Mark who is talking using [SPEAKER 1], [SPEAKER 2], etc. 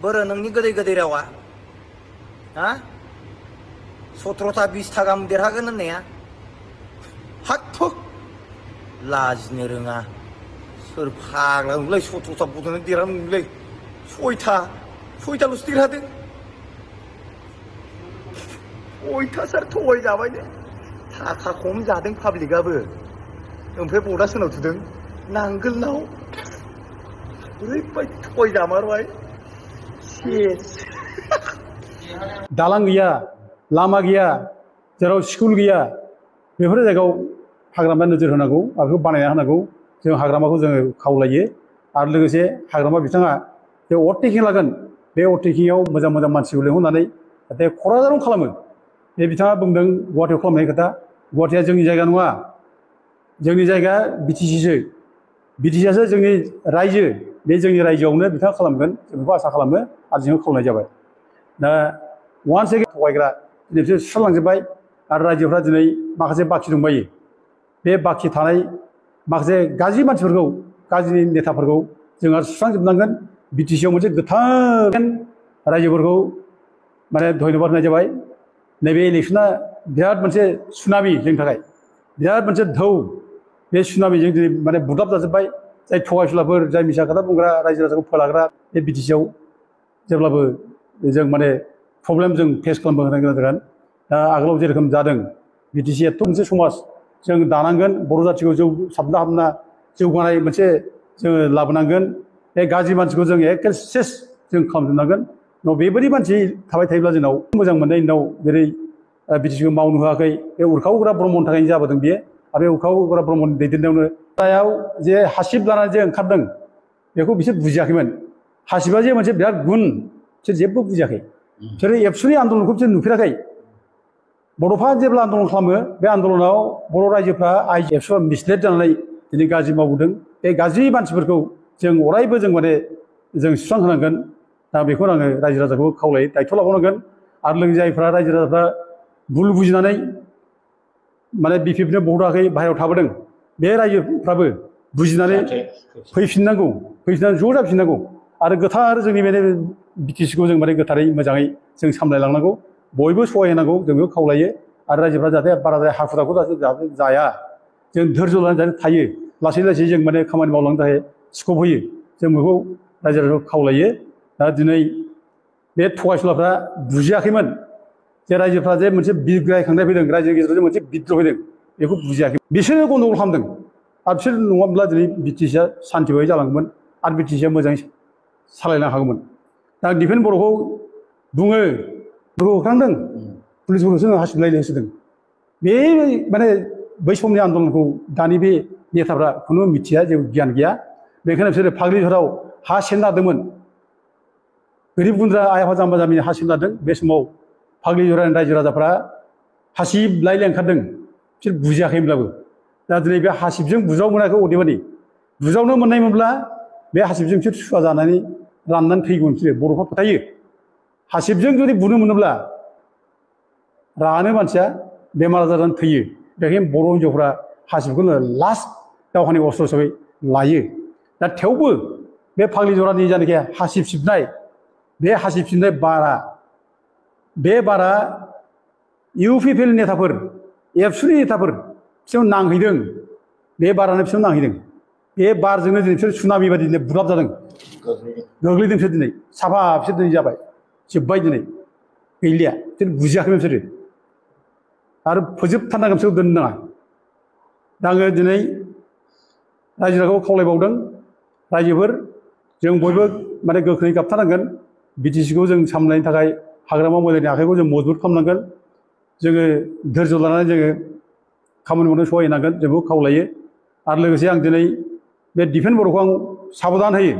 [SPEAKER 1] बोरो नोंनि गोदै गोदै रावा हा 17टा 20टा गाहाम देरहागोन होननाया हाथ लाजिनो रोङा सोर फाग्ला नोंलाय 17टा बड'लेण्ड देरहानो नोंलाय 6टाल'सो देरहादों 6टासो थगायजाबायनो थाखा खम जादों पाब्लिकआबो ओमफ्राय बर्डआ सोरनाव थुदों नांगोलनाव ओरैबायदि थगायजामारबाय सेस
[SPEAKER 2] दालां गैया लामा गैया जेराव स्कुल गैया बेफोर जायगायाव हाग्रामाया नोजोर होनांगौ आरो बेखौ बानायना होनांगौ जों हाग्रामाखौ जोङो खावलायो आरो लोगोसे हाग्रामा बिथाङा जे अभारटेकिं लागोन बे अभारटेकिंआव मोजां मोजां मानसिखौ लिंहरनानै जाहाथे क'क्राझाराव खालामो बे बिथाङा बुंदों गुवाहाटियाव खालामनायनि खोथा गुवाहाटिया जोंनि जायगा नङा जोंनि जायगा बिटिसिसो बिटिसिआसो जोंनि रायजो बे जोंनि रायजोआवनो बिथाङा खालामगोन जों बेखौ आसा खालामो आरो जोङो खावलायनाय जाबाय दा वान्स एगेन थगायग्रा दिनै बिसोर सुस्रांलांजोब्बाय आरो रायजोफ्रा दिनै माखासे बाखि दंबायो बे बाखि थानाय माखासे गाज्रि मानसिफोरखौ गाज्रि नेताफोरखौ जों आरो सुस्रांजोबनांगोन बिटिसिआव मोनसे गोथार रायजोफोरखौ माने धन्यबाद होनाय जाबाय नैबे इलेक्सना बिराद मोनसे सुनामि जोंनि थाखाय बिराद मोनसे ढौ बे सुनामिजों दिनै माने बुग्लाब जाजोब्बाय जाय थगायसुलाफोर जाय मिसा खोथा बुंग्रा रायजो राजाखौ फोलाग्रा बे बिटिसिआव जेब्लाबो जों माने प्रब्लेम जों फेस खालामनो गोनां जागोन दा आगोलाव जेरोखोम जादों बिटिसि एथ' मोनसे समाज जों दानांगोन बर' जाथिखौ साबना हामना जौगानाय मोनसे जोङो लाबोनांगोन बे गाज्रि मानसिखौ जों एखे सेस जों खालामजोबनांगोन उनाव बेबायदि मानसि थाबाय थायोब्ला जोंनाव मोजां मोननाय उनाव जेरै बिटिसिखौ मावनो होआखै बे उरखावग्रा ब्रह्मनि थाखायनो जाबोदों बियो आरो बे उरखावग्रा ब्रह्मनि दैदेननायावनो दायाव जे हासिब लानानै जे ओंखारदों बेखौ बिसोर बुजियाखैमोन हासिबा जे मोनसे बिराद गुन बिसोर जेबो बुजियाखै बिसोरो एबसुनि आन्दलनखौ बिसोर नुफेराखै बड'फा जेब्ला आन्दलन खालामो बे आन्दलनाव बर' रायजोफ्रा एबसुआ मिसलेड जानानै दिनै गाज्रि मावबोदों बे गाज्रि मानसिफोरखौ जों अरायबो जों माने जों सुस्रांहोनांगोन दा बेखौनो आङो रायजो राजाखौ खावलायो दायथ' लाबावनांगोन आरो लोगोसे जायफ्रा रायजो राजाफ्रा भुल बुजिनानै माने बिपिएफनो भट होआखै बाहेरायाव थाबोदों बे रायजोफ्राबो बुजिनानै फैफिननांगौ फैफिननानै ज' जाफिननांगौ आरो गोथार जोंनि बे बिटिसिखौ जों माने गोथारै मोजाङै जों सामलायलांनांगौ बयबो सहाय होनांगौ जों बेखौ खावलायो आरो रायजोफ्रा जाहाथे बाराद्राय हाखु दाखु जाहाथे जाया जों धोर्ज लानानै जाहाथे थायो लासै लासै जों माने खामानि मावलांनो थाखाय स्कप होयो जों बेखौ रायजो राजाखौ खावलायो दा दिनै बे थगायसुलाफ्रा बुजियाखैमोन जे रायजोफ्रा जे मोनसे बिग्रायखांनाय फैदों रायजोनि गेजेराव मोनसे बिद्रह फैदों बेखौ बुजियाखै बिसोरनो गन्दगल खालामदों आरो बिसोर नङाब्ला दिनै बिटिसिआ सान्थियै जालांगौमोन आरो बिटिसिआ मोजाङै सालायनो हागौमोन दा दिफेन बर'खौ बुङो होखांदों पुलिसफोरखौ जोङो हासिबलायनो होसोदों बे माने बै समनि आन्दलनखौ दानि बे नेताफ्रा खुनु मिथिया जेबो गियान गैया बेखायनो बिसोरो फाग्लिझराव हा सेरना होदोंमोन गोरिब गुन्द्रा आइ आफा जाम्बा जाम्बिनि हा सेरना होदों बे समाव फाग्लिझरानि रायजो राजाफ्रा हासिब लायलाय ओंखारदों बिसोर बुजियाखैमोनब्लाबो दा दिनै बे हासिबजों बुजाव मोनाखै अदेबानि बुजावनो मोननायमोनब्ला बे हासिबजों बिसोर सुवा जानानै राननानै थैगौमोन बिसोरो बर'फ्रा फोथायो हासिबजों जुदि बुनो मोनोब्ला रानो मानसिया बेमार आजार जानानै थैयो बेखायनो बर' हिन्जावफ्रा हासिबखौनो लास्ट दावहानि अस्त्र हिसाबै लायो दा थेवबो बे फाग्लिझरानि जायनाखि हासिब सिबनाय बे हासिब सिबनाय बे बारा इउपिपिएल नेताफोर एबसुनि नेताफोर बिसोरनाव नांहैदों बे बारानो बिसोरनाव नांहैदों बे बारजोंनो दिनै बिसोर सुनामि बायदि दिनै बुग्लाब जादों गोग्लैदों बिसोर दिनै साफा बिसोर दिनै जाबाय जोब्बाय दिनै गैलिया बिसोर बुजियाखैमोन बिसोरो आरो फोजोबथारनांगोन बिसोरखौ दोननो नाङा दा आङो दिनै रायजो राजाखौ खावलायबावदों रायजोफोर जों बयबो माने गोख्रोङै गाबथारनांगोन बिटिसिखौ जों सामलायनो थाखाय हाग्रामा मोदायनि आखाइखौ जों मजबुत खालामनांगोन जोङो धोर्ज लानानै जोङो खामानि मावनो सहाय होनांगोन जों बेखौ खावलायो आरो लोगोसे आं दिनै बे दिफेन बर'खौ आं साबधान होयो